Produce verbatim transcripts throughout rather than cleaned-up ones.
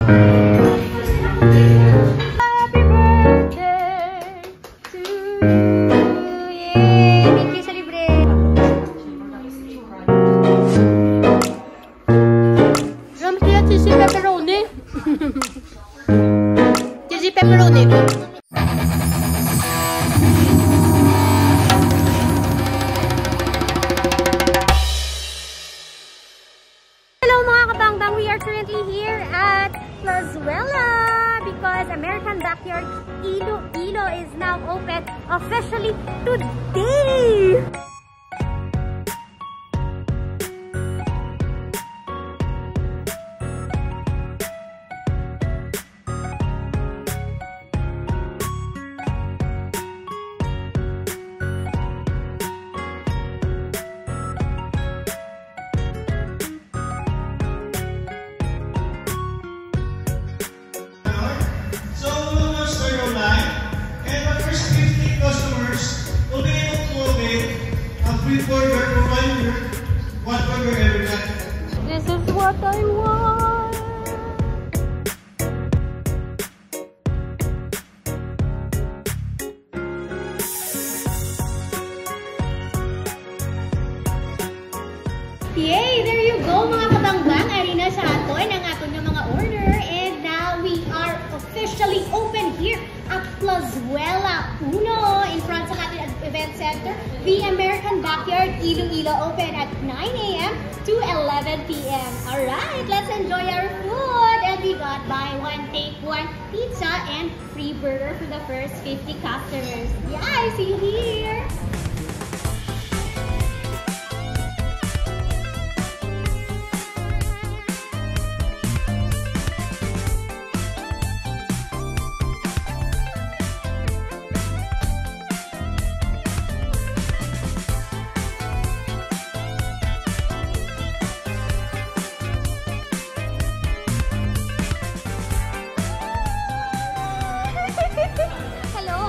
Happy birthday to you. Yay! Thank you sa libre. Ram kaya cheesy pepperoni. Cheesy pepperoni. Hello, mga kabangbang. We are currently here at Plazuela because American Backyard Iloilo is now open officially today. So, we will now start online, and the first fifty customers will be able to avail a free burger for one year, one burger every night. This is what I want. Yay! There you go, mga kabangbang. Ari na sa aton ang aton nga mga order. And now we are officially open here at Plazuela Uno in front sa aton event center. The American Backyard Iloilo, open at nine a m to eleven p m. Alright, let's enjoy our food. And we got buy one, take one pizza and free burger for the first fifty customers. Yeah, I see you here. Hello!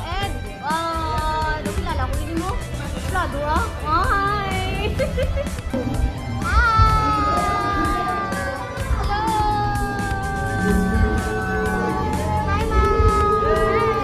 And, ah, nakilala ko ini mo? Prado, ah? Hi! Hi! Hello! Hi, ma'am! Hi!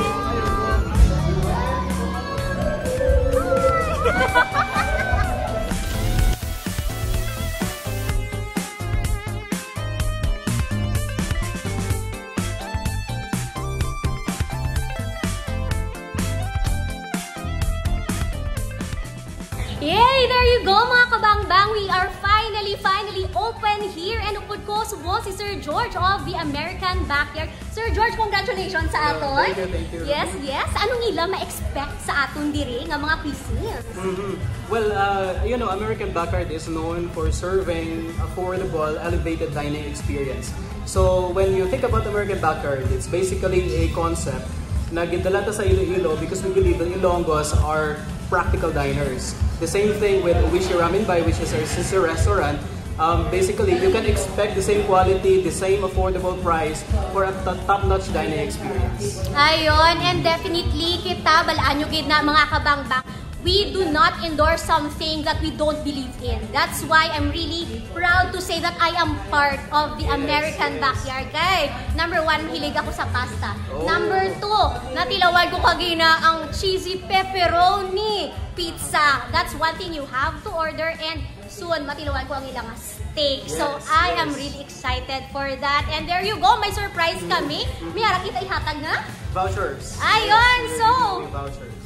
Yay! There you go, mga kabangbang. We are finally, finally open here. And upod ko, subong si Sir George of the American Backyard. Sir George, congratulations sa aton. Thank you, thank you. Yes, yes. Anong ila ma-expect sa aton diri nga mga cuisines? Mhm. Well, uh, you know, American Backyard is known for serving affordable, elevated dining experience. So, when you think about American Backyard, it's basically a concept na gindala ta sa Iloilo because we believe that Ilonggos are practical diners. The same thing with Oishi Ramen Bai, which is our sister restaurant. Um, basically, you can expect the same quality, the same affordable price for a to- top-notch dining experience. Ayon, and definitely, kita, balaan nyo gid na, mga kabangbang, we do not endorse something that we don't believe in. That's why I'm really proud to say that I am part of the Yes, American yes. Backyard. Kay, number one, hilig ako sa pasta. Oh. Number two, natilawan ko kagina ang cheesy pepperoni pizza. That's one thing you have to order. And soon, matilawan ko ang ilang steak. So, Yes, I am yes. really excited for that. And there you go, may surprise kami. May ara kita ihatag nga? Vouchers. Ayon, Yes, we're so, giving you vouchers.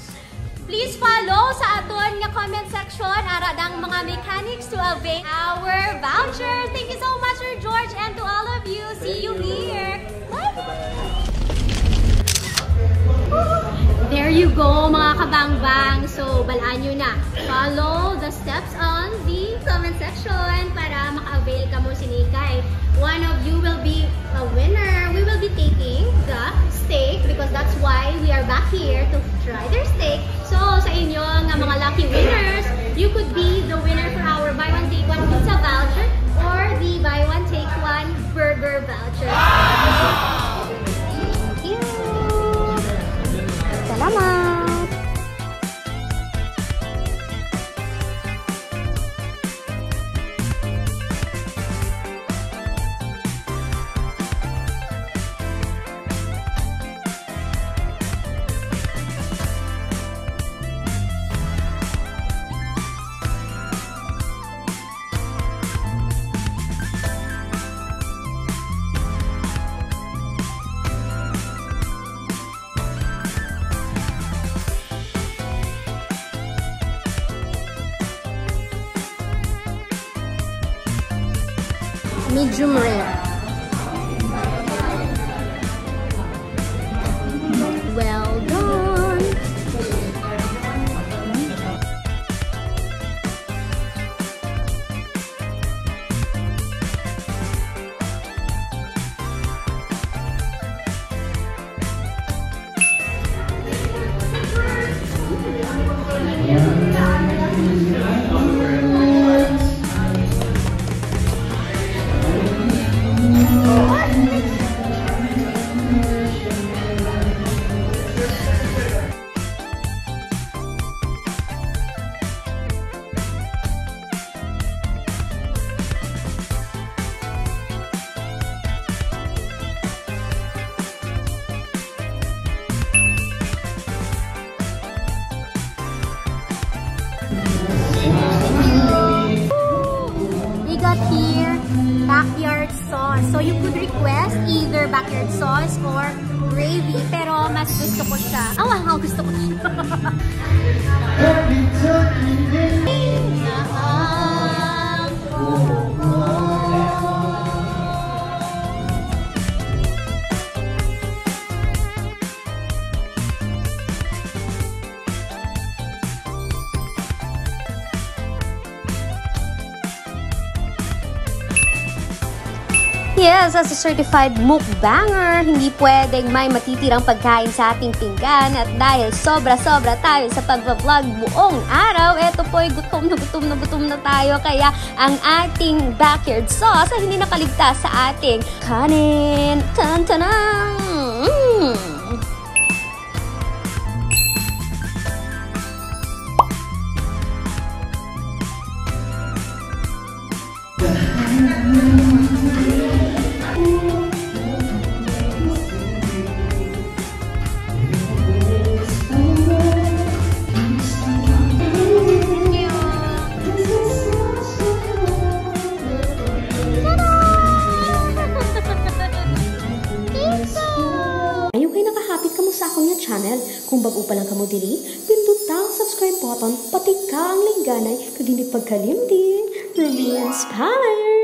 Please follow sa aton nga comment section, ara dang mga mechanics to avail our vouchers. Thank you so much, Sir George, and to all of you. See Thank you you. here. Bye! There you go, mga kabangbang. So, balaan nyo na. Follow the steps on the comment section para maka-avail kamo sini kay one of you will be a winner. We will be taking the steak because that's why we are back here to try their steak. So, sa inyo nga mga lucky winners, you could be the winner for our buy one take one pizza voucher or the buy one take one burger voucher. Thank you! Salamat! Medium rare. Well done. We got here backyard sauce. So you could request either backyard sauce or gravy, pero mas gusto ko siya. Awa nga, gusto ko siya. Yes, as a certified mukbanger, hindi pwedeng may matitirang pagkain sa ating pinggan. At dahil sobra-sobra tayo sa pagbablog buong araw, eto po'y gutom na gutom na gutom na tayo. Kaya ang ating backyard sauce ay hindi nakaligtas sa ating kanin. Tan-tanan! Mm. Ayaw kay nakahapit kamo sa akon nga channel. Kung bag-o pa lang kamo diri, pinduta ang subscribe button, pati ka ang lingganay, kag hindi pagkalimti, Ruby Inspire!